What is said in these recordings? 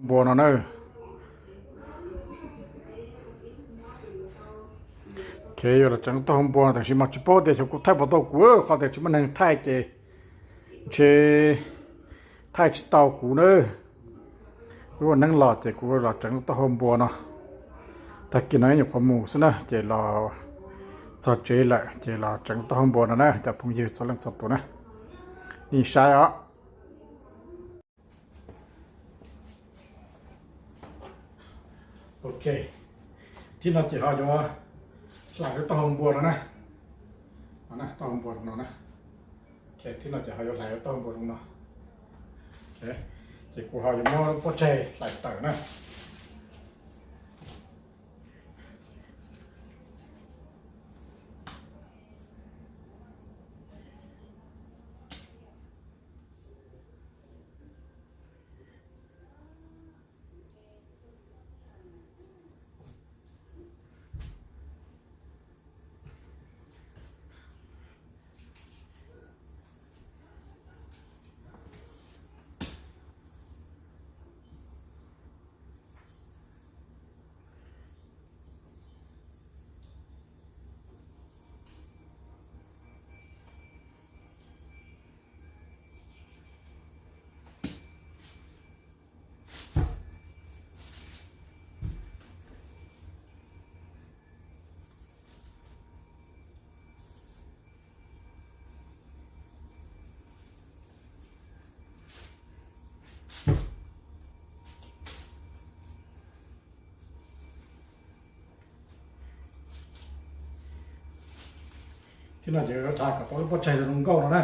Npua no na. Ces yuav los tseev taub hau npua no, tab sis mas tsis paub tias xyov kuv thaij puas tau kuv, qhov tias tsis muaj neeg thaij ces ntshe thaij tsis tau kuv na. Wb ua neeb los ces kuv los tseev taub hau npua no. Tag kis no nyuam qhuav mus xwb na, ces los txog tsev lawm ces los tseev taub hau npua no na cov phooj ywg txhua leej txhua tus na. Nej saib os. Ok, thib no ces ho yuav hlais lub taub hau npua no na. Taub hau npua no na. Thib no ces ho yuav hlais lub taub hau npua no. Ces kuv ho yuav muab lub pob tsaig hlais tawm na. Thib no ces yuav rhais kom tau lub pob tsaig zoo nkauj no na.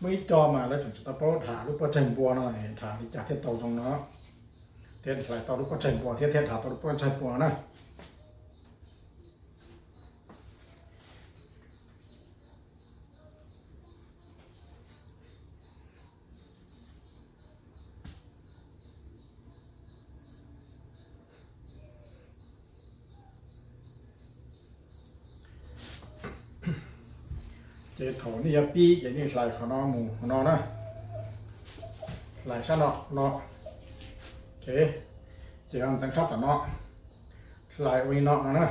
Muaj ib co mas lawv tseem tsis tau paub dham lub pob tsaig npua no, dham li cas thiaj tau zoo no, thiab hlais tau lub pob tsaig npua thiab thiaj dham tau lub pob tsaig npua na. Ces thaum nej yuav pib ces nej hlais qhov no mus qhov no na, hlais sab no no, ces ntxeev sab tom no, hlais ua li no no na.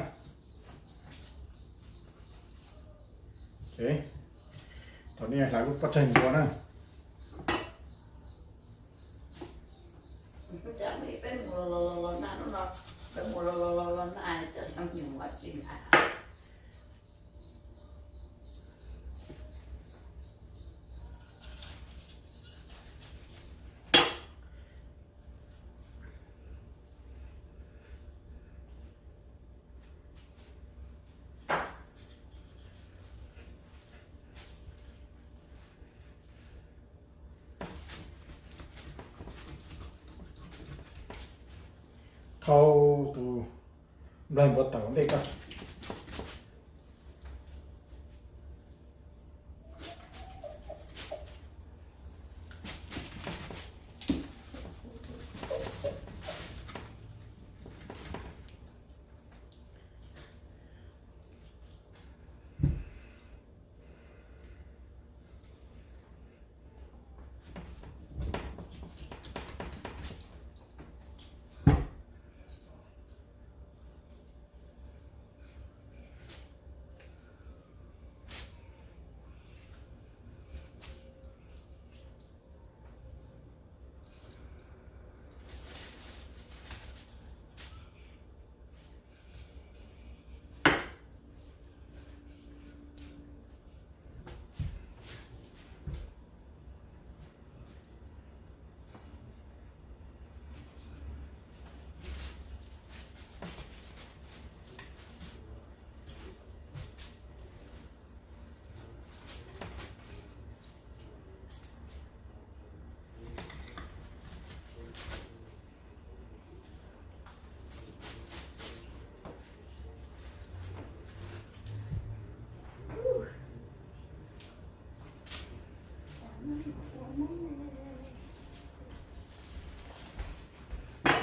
Thaum nej hlais lub pob tsaig npua na, thau tus nplaig npua tawm ntej ko.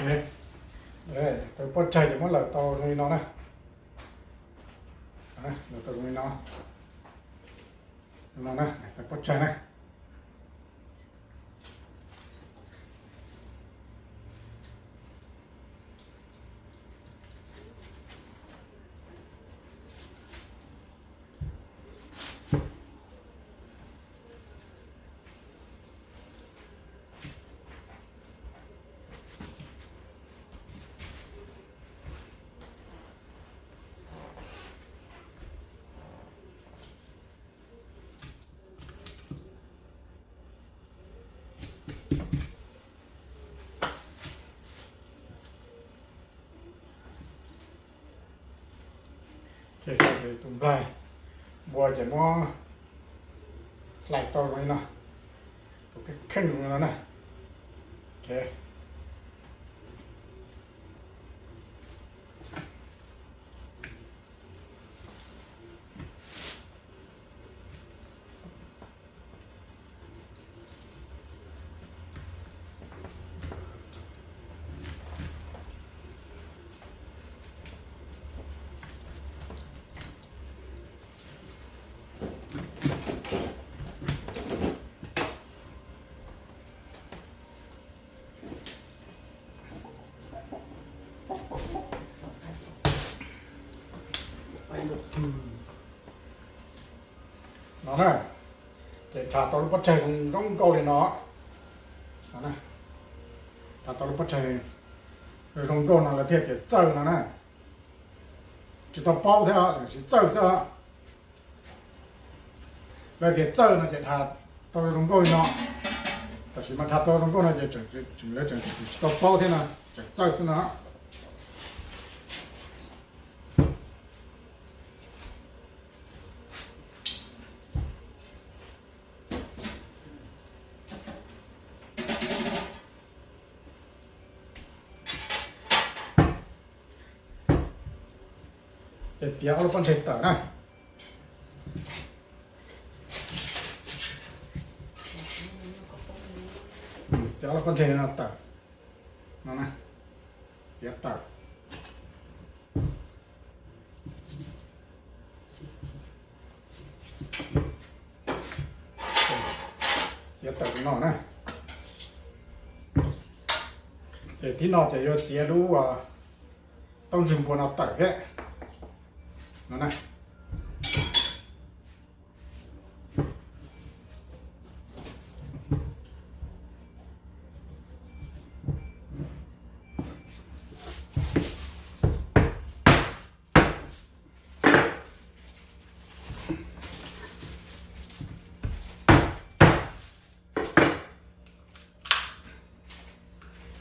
Tau pob tsag ces muab lawm tau zoo li no na. Lawm tau zoo li no. No na, tau pob tsag na. Tus nplaig npua ces muab hlais tau zoo li no, tus kheej kheej zoo li no na. No na, ces rhav tau lub pob tsag zoo nkauj li no. Rhav tau lub pob tsag zoo nkauj no lawv thiaj tias txawj no na. Tsis tau paub thiab, tseem tsis txawj xwb. Lawv tias txawj no ces rhav tau zoo nkauj li no. Tam sim mas rhav tau zoo nkauj no ces lawv tseem tsis tau paub thiab no, tseem txawj xwb no. Ces txiav ob lub pob ntseg tawm na. Txiav ob lub pob ntseg no tawm. No, txiav tawm. Txiav tawm no na. Ces thib no ces yuav txiav lub taub ntswg npua no tawm thiab. No na.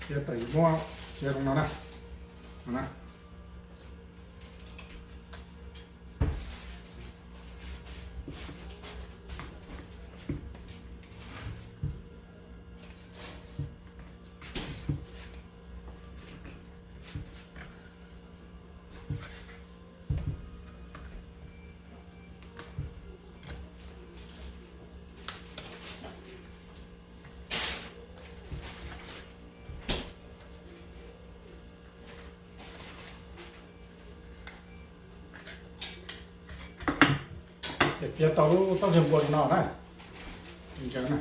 Txiav tawm, muab txiav zoo no na. Ces txiav tau lub taub ntswg npua zoo no na.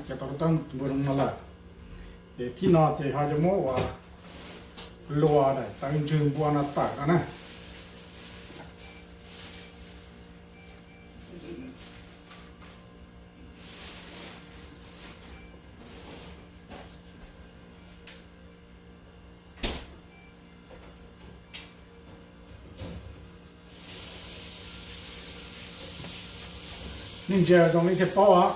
Txiav tau lub taub npua zoo no lawm, ces thib no ces ho yuav muab ua luas daim tawv ntswg npua no tawm no na. Nej ntsia zoo nej thiaj paub os.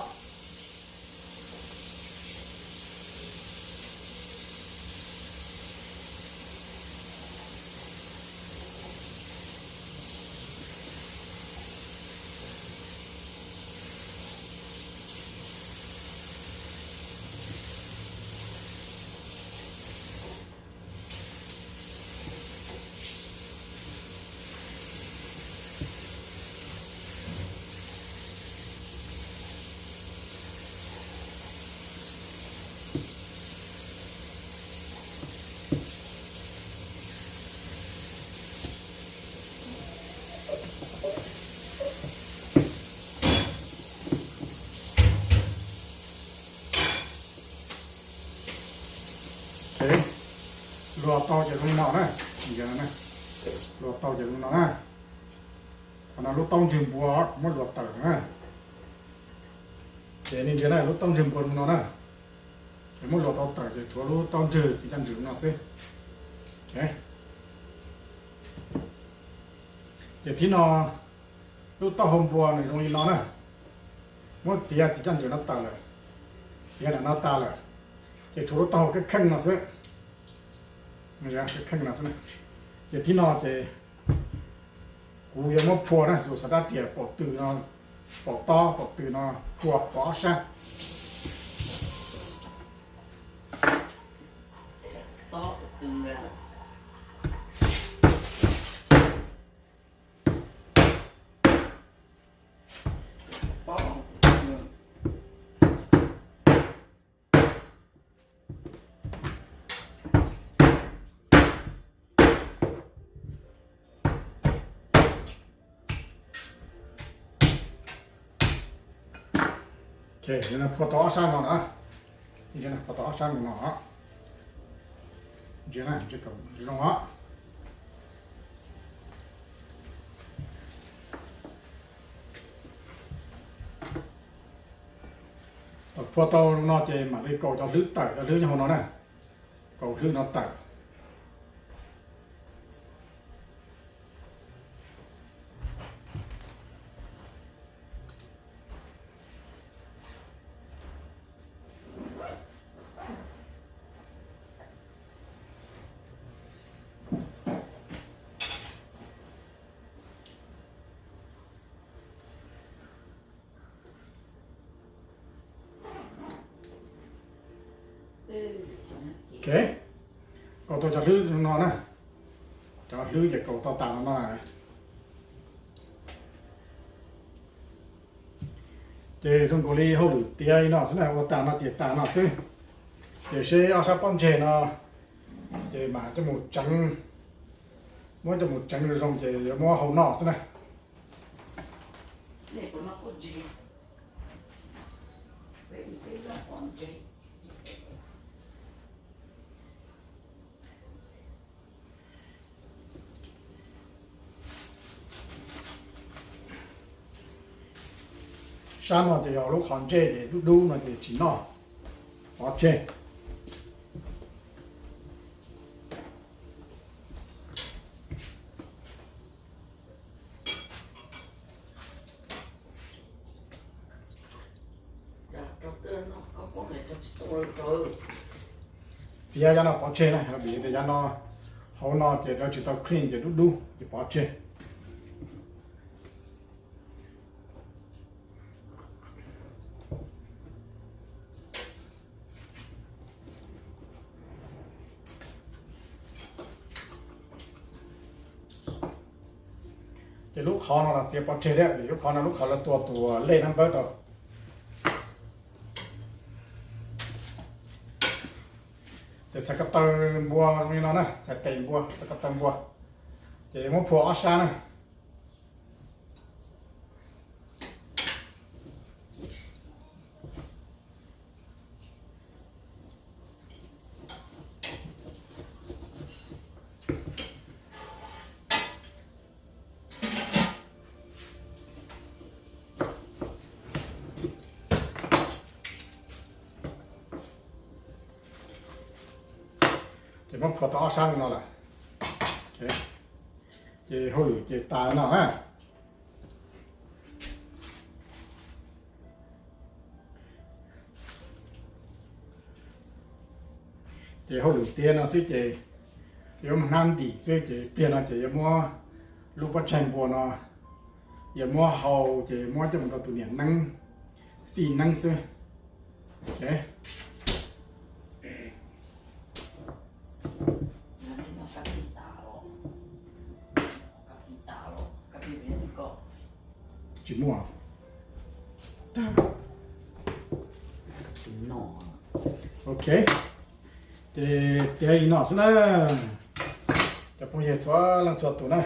Ces luag tau ces zoo li no na. Luag tau ces zoo li no na. Qhov no lub taub ntswg npua kuv muab luag tawm na. Ces nej ntsia na, lub taub ntswg npua zoo no na. Ces muab luag tau tawm ces tshuav lub taub ntswg txiv caj ntswg no xwb. Ces thib no lub taub hau npua nws zoo li no na. Muab txiav txiv caj ntswg no tawm lawm, txiav nram no tas lawm, ces tshuav lub taub hau kheej kheej no xwb. Kheej no xwb. Ces thib no ces kuv yuav muab phua na, yus xav dab riam paum twg no, paum tob paum twg no, phua pov ob sab. Phua tau ob sab no na. Phua tau ob sab no. Ntsia kom zoo os. Thaum phua tau no ces mam li kaus cov hlwb tawm, cov hlwb nyob hauv no na. Kaus hlwb no tawm. Kaus tau cov hlwb no na. Cov hlwb ces kaus tau tas no no. Ces zoo nkaus li hauj lwm tiav li no xwb na, ua tas no ces tas no xwb. Ces seb ob sab pob ntseg no ces mam coj mus tseev, muab coj mus tseev zoo zoo ces yuav muab hau noj xwb na. Sab no ces yog lub qhov ntsej ces dub dub no ces tsis noj, pov tseg. Txiav yav no pov tseg na, vim tias yav no hauv no ces lawv tsis tau clean ces dub dub ces pov tseg. Ces lub qhov no los txiav pov tseg thiab, vim lub qhov no lub qhov lawv tua tus lej nab npawb rau. Ces txhais ko taw npua zoo li no na, txhais tes npua, txhais ko taw npua, ces muab phua ob sab na. Ces muab phua tau ob sab li no lawm, ces hauj lwm ces tas no na. Ces hauj lwm tiav no xwb ces yuav mus hnab ntim xwb, ces pliag no ces yuav muab lub pob tseg npua no, yuav muab hau ces muab coj mus rau tus niam neeb, tij neeb xwb. Tsis muaj. Ok, ces tiav li no xwb na, cov phooj ywg txhua leej txhua tus na.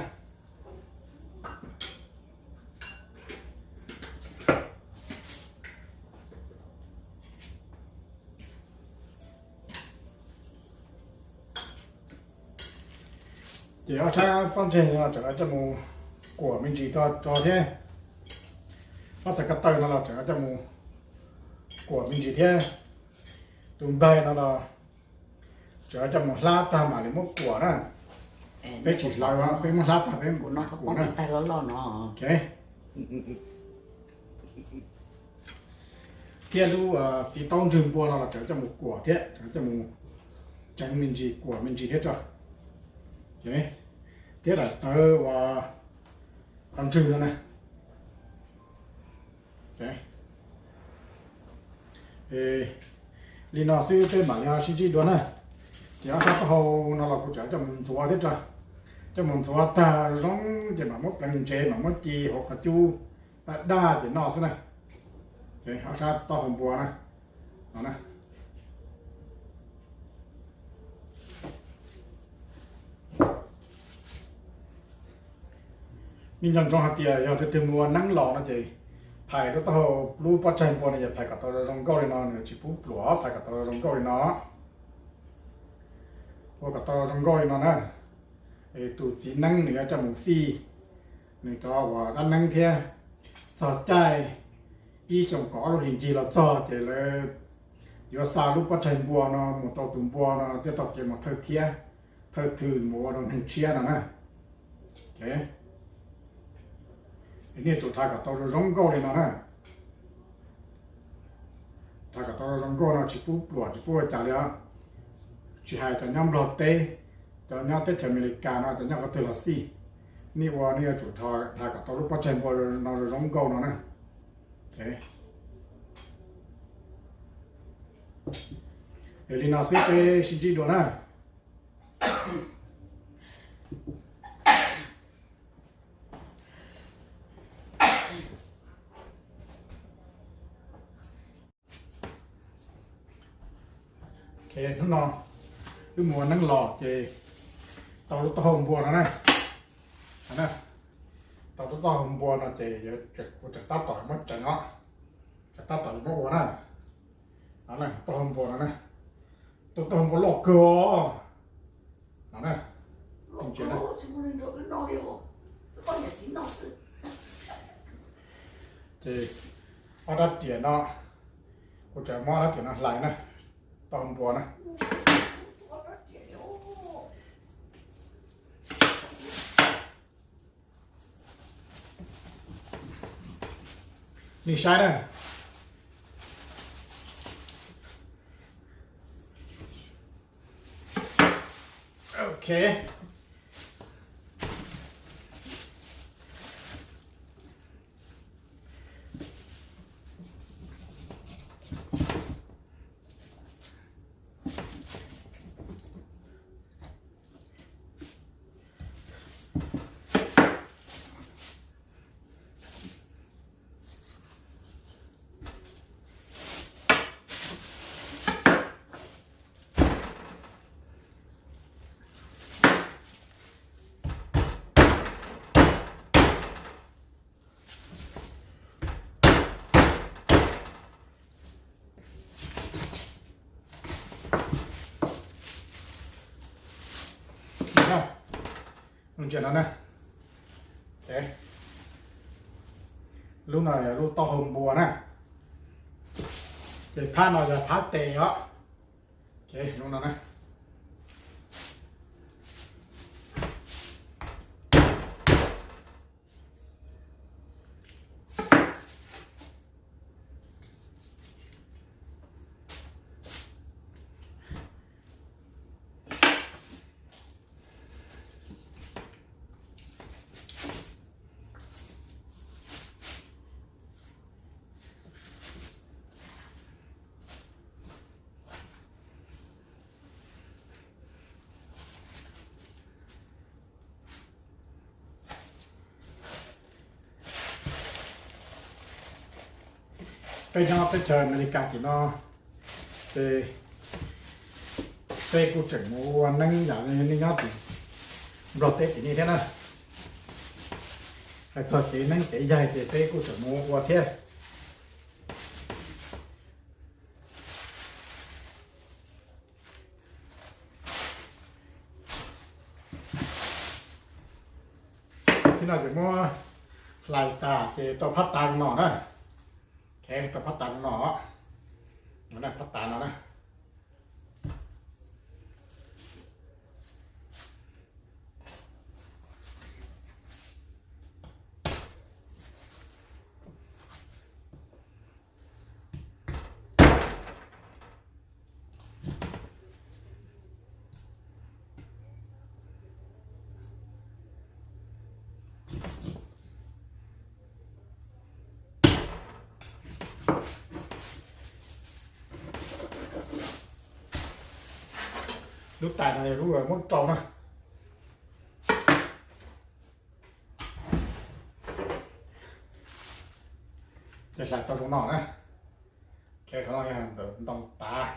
Ces ob sab pob ntseg no tseem coj mus kuam me ntsis tso thiab. Ob txhais ko taw no los tseem coj mus kuam me ntsis thiab. Tus nplaig no los tseem coj mus hlab tag mam li muab kuam na. Peb tsis hlawv, peb muab hlab tag peb kuam na. Thiab lub txiv taub ntswg npua no los tseem coj mus kuam thiab, tseem coj mus tseev me ntsis kuam me ntsis thiab tso. Thiab daim tawv uas qos ntswg no na. Li no xwb peb mam li ho sib ntsib dua na. Ces ob sab taub hau no los kuv tseem coj mus ntxuav thiab tso. Coj mus ntxuav tag zoo ces mam muab pleev ntsev, mam muab ci hauv qhov cub daj daj ces noj xwb na. Ob sab taub hau npua na, no na. Nej nco ntsoov hais tias yog tus twg mus ua neeb los no ces phais lub taub hau, lub pob tsaig npua no ces phais kom tau zoo nkauj li no, nws tsis pub pluam, phais kom tau zoo nkauj li no. Ua kom tau zoo nkauj li no na. Tus txiv neeb nws yuav coj mus fij nws cov uas dab neeb thiab. Txog caij ib xyoos kaum ob lub hlis ncig los txog ces lawv yuav xa lub pob tsaig npua no mus rau tus npua no thiaj tau kev mus thawj thiab, thawj thwm mus ua rau neeg tshiab no na. Nej yuav tsum phais kom tau zoo zoo nkauj li no na. Phais kom tau zoo zoo nkauj no tsis pub pluam tsis pub ua cas li os. Tsis hais cov nyob Nplog teb, cov nyob teb chaws Amelikas no, cov nyob qhov twg los xij, nej ua nej yuav tsum phais kom tau lub pob tsaig npua no zoo zoo nkauj no na. Li no xwb peb sib ntsib dua na. Hnub no wb mus ua neeb los ces tau lub taub hau npua no na. Tau lub taub hau npua no ces kuv tseem tab tom muab tseev os, tseem tab tom muab ua na. Taub hau npua no na, tus taub hau npua loj kawg os. No na, ces ob rab riam no, kuv tseem muab ob rab riam no hlais na, taub hau npua na. Nej saib na. Ok. Ntsia no na. Lub no yog lub taub hau npua na. Ces phab no yog phab tes os. Ces lub no na. Peb nyob teb chaws Amelikas tim no ces peb kuj tseem mus ua neeb yam li nej nyob tim Nplog teb tim nej thiab na. Hais txog kev neeb kev yaig ces peb kuj tseem mus ua thiab. No ces muab hlais tas ces tau phab tas no na. Tau phab tas no, phab tas no na. Lub tais no yog lub muab rau na. Ces hlais tau zoo no na. Qhov no yog ntawm ntoo tav.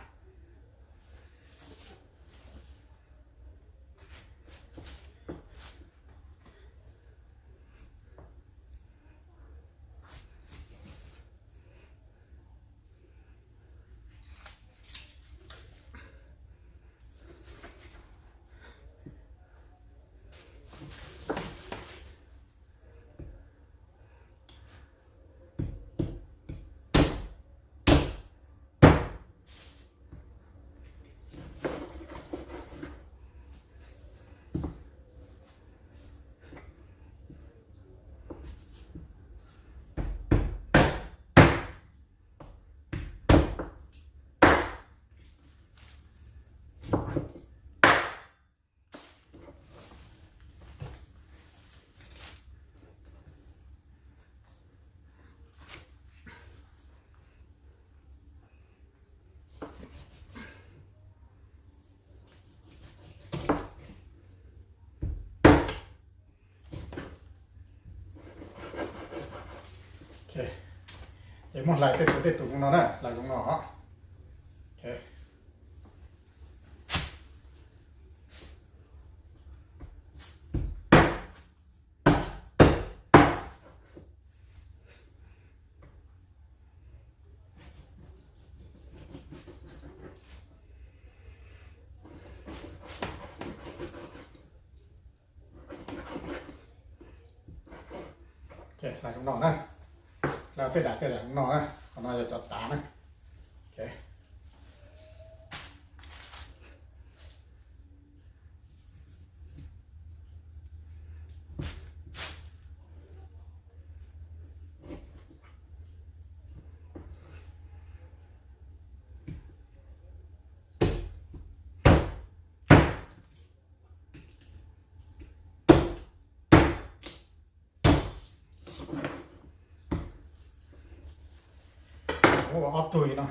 Ces muab hlais tej tus tej tus no na, hlais zoo no. Hlais zoo no na, hlais tej dam tej dam no na, qhov no yog cov tav na. Muab ua ob tug li no.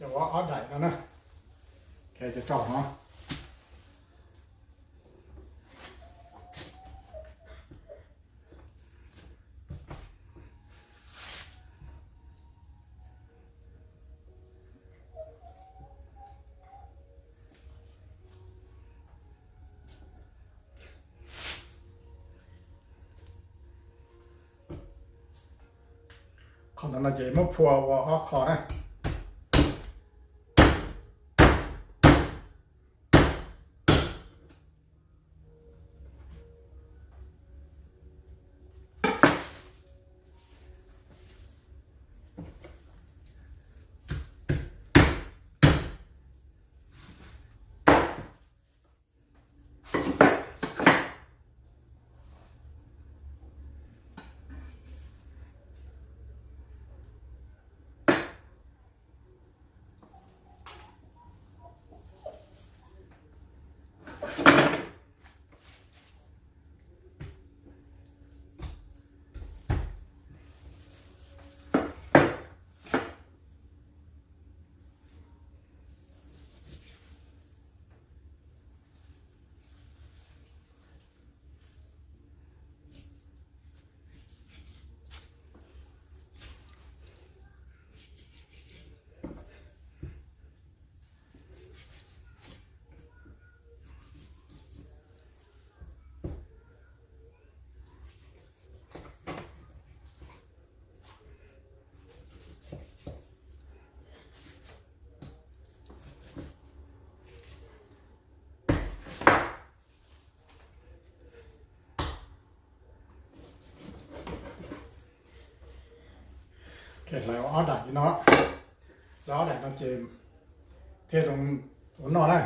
Ces ua ob daim no na. Ces rau no. Qhov ntawd no ces muab phua ua ob qho na. Ces hlawv ob daim li no, hlawv ob daim no ces thiaj zoo ua noj na.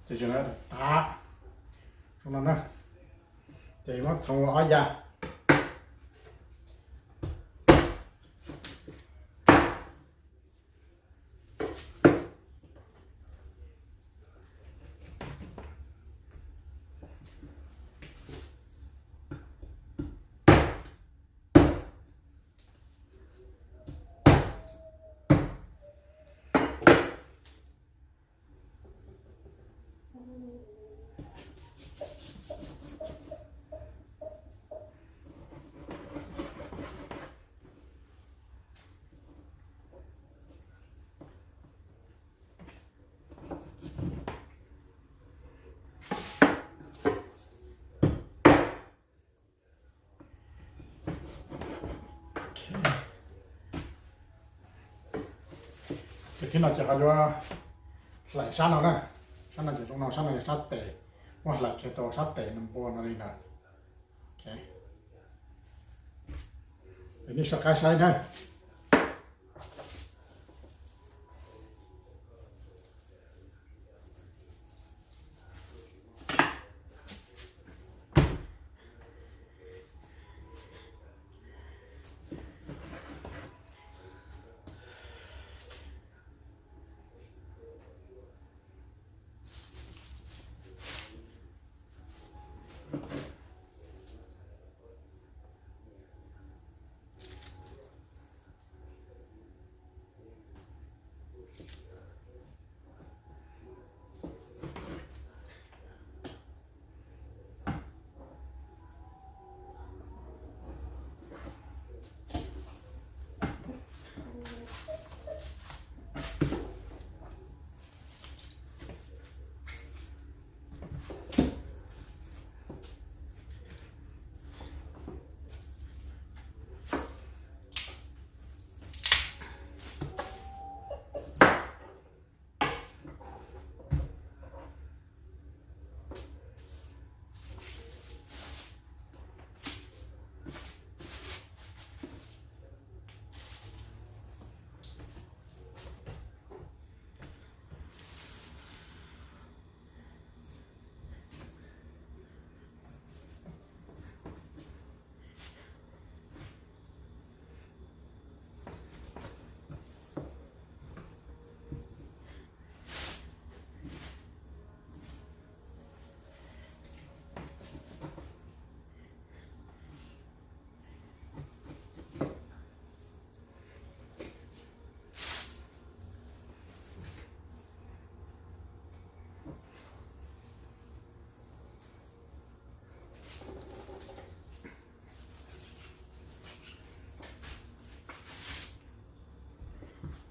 Ces tav zoo no na, ces muab txhoov ua ob yav. Ces thib no ces ho yuav hlais sab no na, sab no ces zoo no, sab no yog sab tes, muab hlais kiag tau sab tes no npua no li ntawd. Nej soj qab saib na.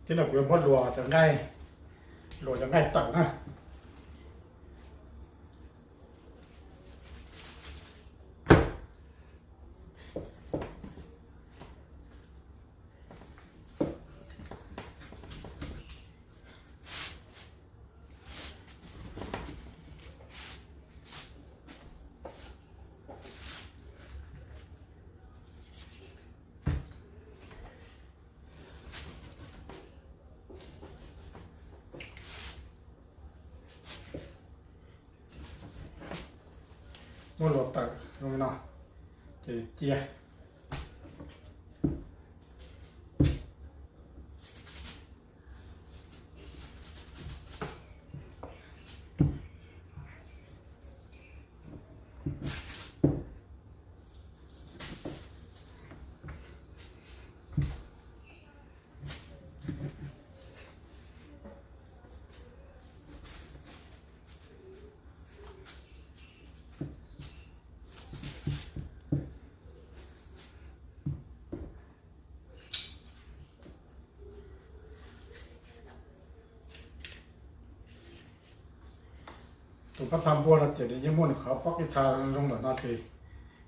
Thiab no kuv yuav muab luas cov nqaij, luas cov nqaij tawm na. Muab luas tawm zoo li no, ces cia. Tus pab txha npua no ces nws yeej muaj nws qhov pob qij txha zoo lawm no ces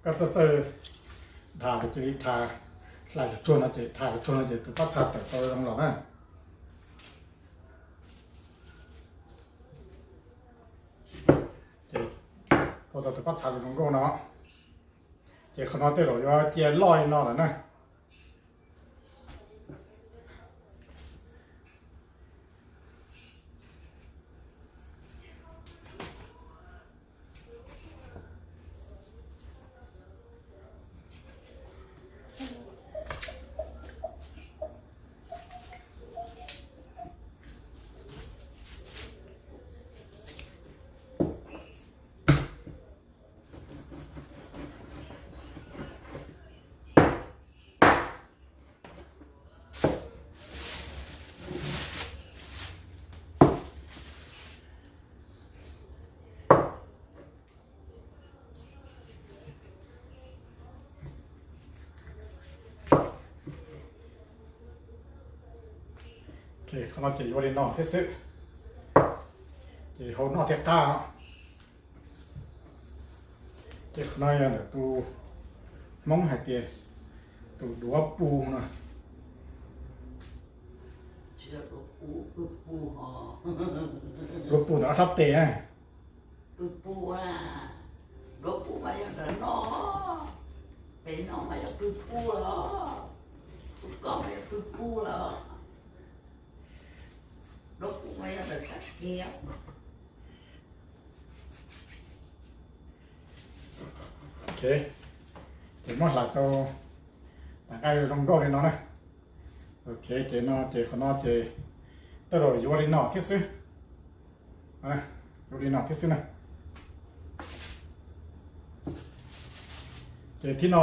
koj txawj txawj dhas ces cia li dhas, hlais tsuag tsuag no ces dhas tsuag tsuag no ces tus pab txha tawm tau zoo lawm na. Ces ua tau tus pab txha zoo nkauj no, ces qhov no tej zaum yuav cia loj li no lawm na. Qhov no ces yuav li no thiab xwb, ces hau noj thiaj qab. Ces qhov no yog ntawm tus Hmoob hais tias tus duav pus no. Duav pus ntawm ob sab tes na. Pw pus na, duav pus mas yog ntawm no, pem no mas yog pw pus los, tus koj mas yog pw pus los, duav pus mas yog ntawm sab kiv. Ces muab hlais tau tas nqaij zoo nkauj li no na. Ok, ces no ces qhov no ces tej zaum yuav li no thiab xwb. Yuav li no thiab xwb na. Ces thib no